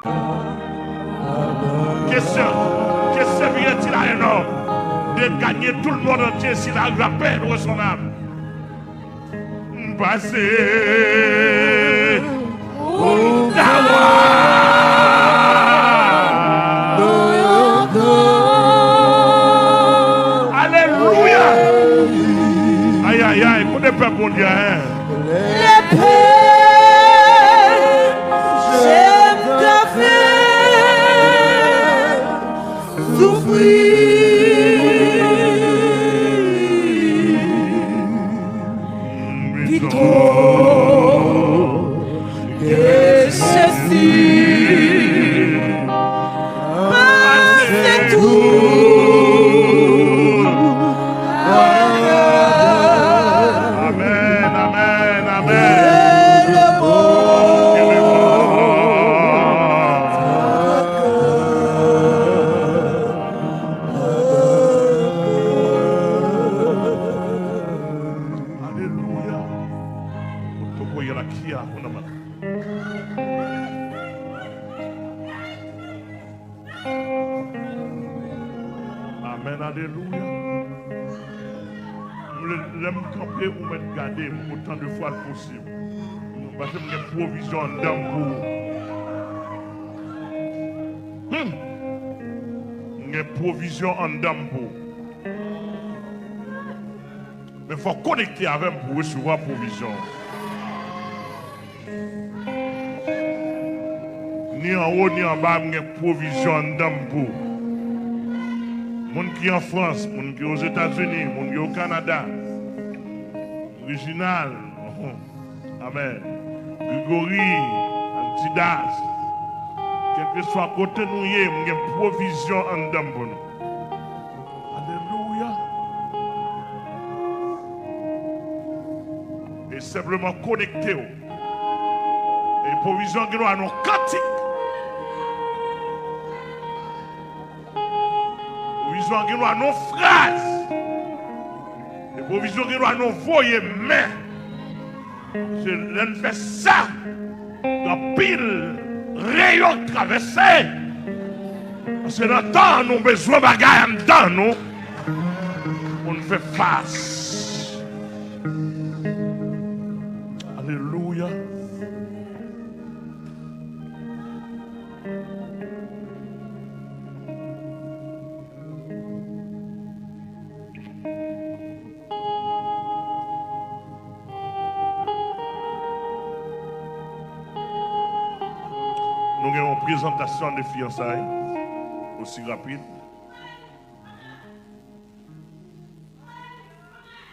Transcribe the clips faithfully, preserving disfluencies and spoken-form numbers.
Que se-, que servirait-il à un homme de gagner tout le monde entier s'il arrive à perdre son âme? M pase pou ta wa. Alelouya! Ayayay, kote pèp Bondye a, hein? Lèpè, je m ka fè soufri pito ke Jezi pase tou. Amèn, amèn, amèn. Alelouya. Otoko yalakia konama. Amèn, alelouya. M le-, lè m kanpe, ou mèt gade m otan de fwa l posib. Paske m gen pwovizyon anndan m pou ou. Hmm. M gen pwovizyon anndan m pou ou. Men fò w konekte avè m pou w resevwa pwovizyon an. Ni anwo, ni anba, m gen pwovizyon anndan m pou ou. Moun ki an Frans, moun ki Ozetazini, moun ki o Kanada. Reginald, amèn. Gregory, Alcidas, kèlkeswa kote nou ye, m gen pwovizyon anndan m pou nou. Alelouya. E senpleman konekte w. E pwovizyon gen dwa nan kantik. Pwovizyon gen dwa nan fraz. E pwovizyon gen dwa nan voye men. Se lè n fè sa, gen anpil reyon k travèse. Paske nan tan an, nou bezwen bagay anndan nou pou n fè fas. Alelouya. Nou gen yon prezantasyon de fiyansay osi rapid.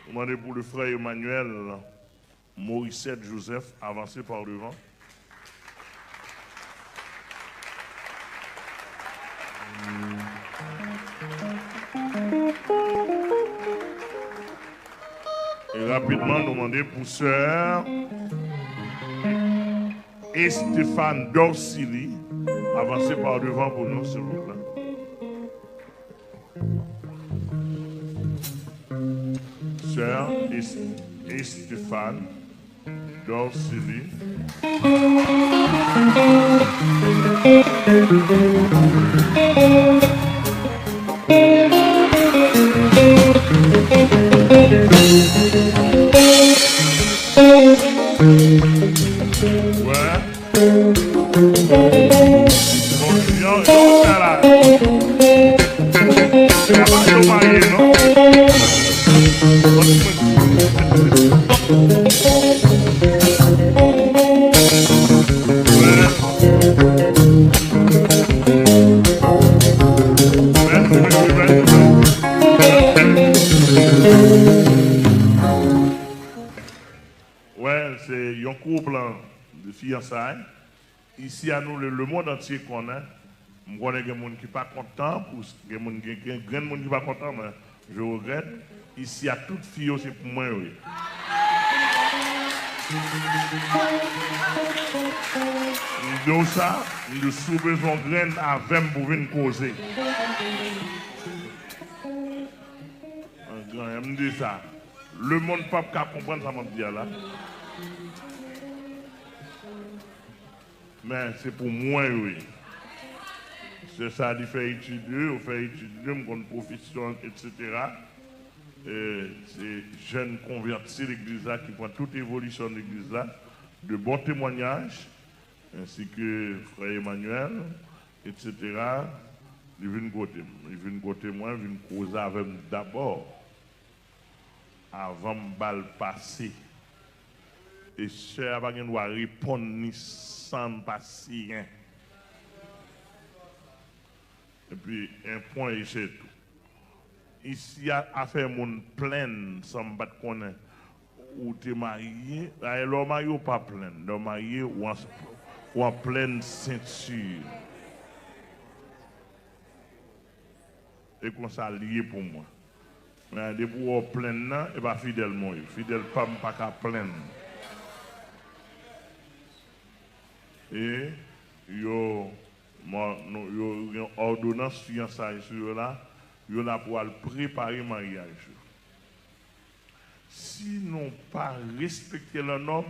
Nou mande pou le frè Emmanuel Morissette Joseph avanse par devan. E rapidman, nou mande pou sè Estephane Dorcili avanse par devan pou nou, silvouplè. Sè Es-, Estephane Dorcili. Wè. Bon, jan, jan w fè la. Se pa yo marye, non. Mèsi, mèsi, mèsi. Wè, se yon koup lan de fiyansay. Isi a nou, le, lemonn antye konnen. M konnen gen moun ki pa kontan, pou, gen moun, gen, gen grenn moun ki pa kontan, men je regrèt. Isi a, tout fi yo, se pou mwen yo ye. M di w sa, m di w, si w bezwen yon grenn, avè m pou vin koze. An gran, m di sa. Lemonn p ap ka konprann sa m ap di a la. Men se pou mwen yo ye. Se sa, li fè etid li, yo fè etid li, m konn pwofesyon, etsetera. E, se jèn konvèti legliz la ki pran tout evolisyon legliz la, de bon temwanyaj, ensi ke frè Emmanuel, etsetera. Li vin kote m. Li vin kote mwen, vin koze avè m dabò. Avan m ba l pase. E sè a pa gen dwa reponn ni san m pa siyen. Epi, en pwen e se tou. Isi a, afè moun plenn san m pa t konnen. Ou te marye, dayè lè w marye w pa plenn. Lè w marye, w an, w an plenn senti. E konsa l ye pou mwen. Men depi w wè w plenn nan, e pa fidèl mwen ye. Fidèl pa m pa ka plenn. E yo, mò, nou, yo gen òdonans fiyansay sou yo la, yo la pou al prepare maryaj yo. Si nou pa respekte lè nòm,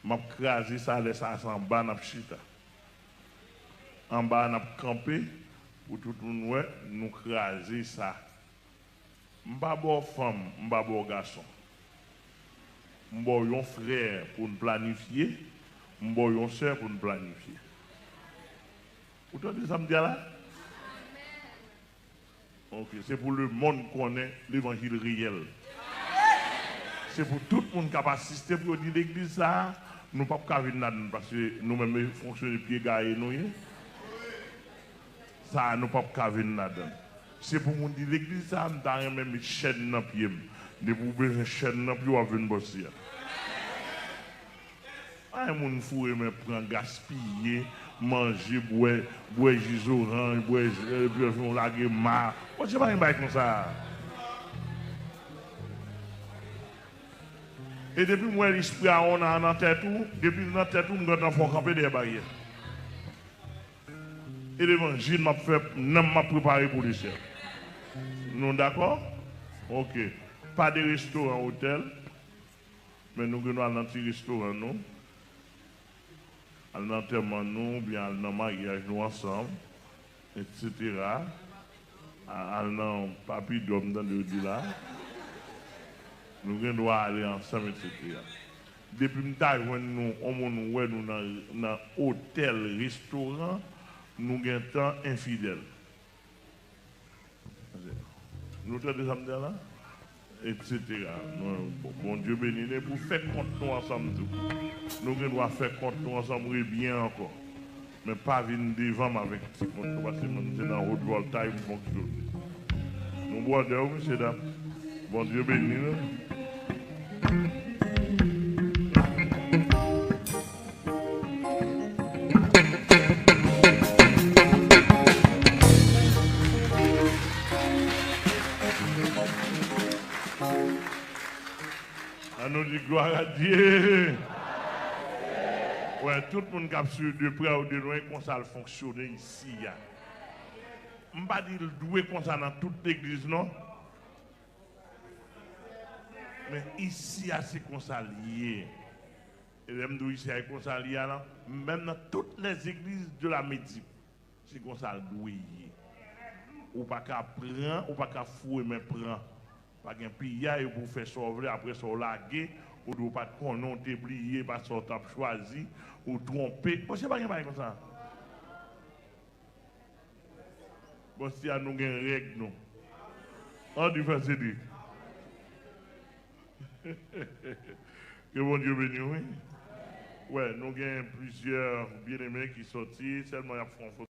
m ap kraze sa, lè sa a se anba n ap chita. Anba a n ap kanpe pou tout moun wè nou kraze sa. M pa ba w fanm, m pa ba w gason. M ba w yon frè pou n planifye, m ba w yon sè pou n planifye. Ou tande sa m di a la? Ok, se pou lemonn konnen levanjil reyèl. Se pou tout moun k ap asiste pou yo di legliz sa a, nou p ap ka vin ladan l paske nou menm fonksyonè pye gaye nou ye. Sa a, nou p ap ka vin ladan l. Se pou moun di legliz sa a, m ta renmen met chèn nan pye m. Depi w bezwen chèn nan pye w, w ap vin bò si a. Ay, moun foure men pran, gaspiye, manje, bwè, bwè ji zoranj, bwè, epi yon lage ma. Bondye pa gen bagay konsa. E depi m wè lespri a nan, nan tèt ou, depi l nan tèt ou, m gentan fè w kanpe dèyè baryè. E levanjil m ap fè, nanm m ap prepare pou lesyèl. Nou dakò? Ok. Pa de restoran, otèl. Men nou gen dwa al nan ti restoran nou, al nan antèman nou, oubyen al nan maryaj nou ansanm, etsetera. A-, al nan Papidòm, tande yo di la. Nou gen dwa ale ansanm, etsetera. Depi m ta jwenn nou, yon moun wè nou nan, nan otèl, restoran, nou gentan enfidèl. Nou tande sa m di a la? Etsetera. Nou, bon, Bondye beni nou. Pou fè kont nou ansanm tou. Nou gen dwa fè kont nou ansanm rebyen ankò. Men pa vin devan m avèk ti kont nou, paske mwen, m te nan wot vòltay m fonksyone. Nou bwòdè wi, mesye dam. Bondye beni nou. Ann nou di glwa a Dye. Wè, tout moun k ap swiv de prè ou de lwen, konsa l fonksyone isi a. M pa di l dwe konsa nan tout legliz, non. Men isi a, se konsa l ye. E lè m di w isi a, e konsa l ye a la, menm nan toutes les églises de la Médip, se konsa l dwe ye. Ou pa ka pran, ou pa ka foure men pran. Pa gen piyay, ou pou fè sa w vle, apre sa w lage, ou di w pa t konnen, w te bliye, pa sa w t ap chwazi, ou twonpe. Monchè, pa gen bagay konsa. Bon, si a nou gen règ nou. An di fè se di. Ke Bondye beni w, wi. Wè, nou gen plizyè byeneme ki sòti, sèlman y ap fè yon foto.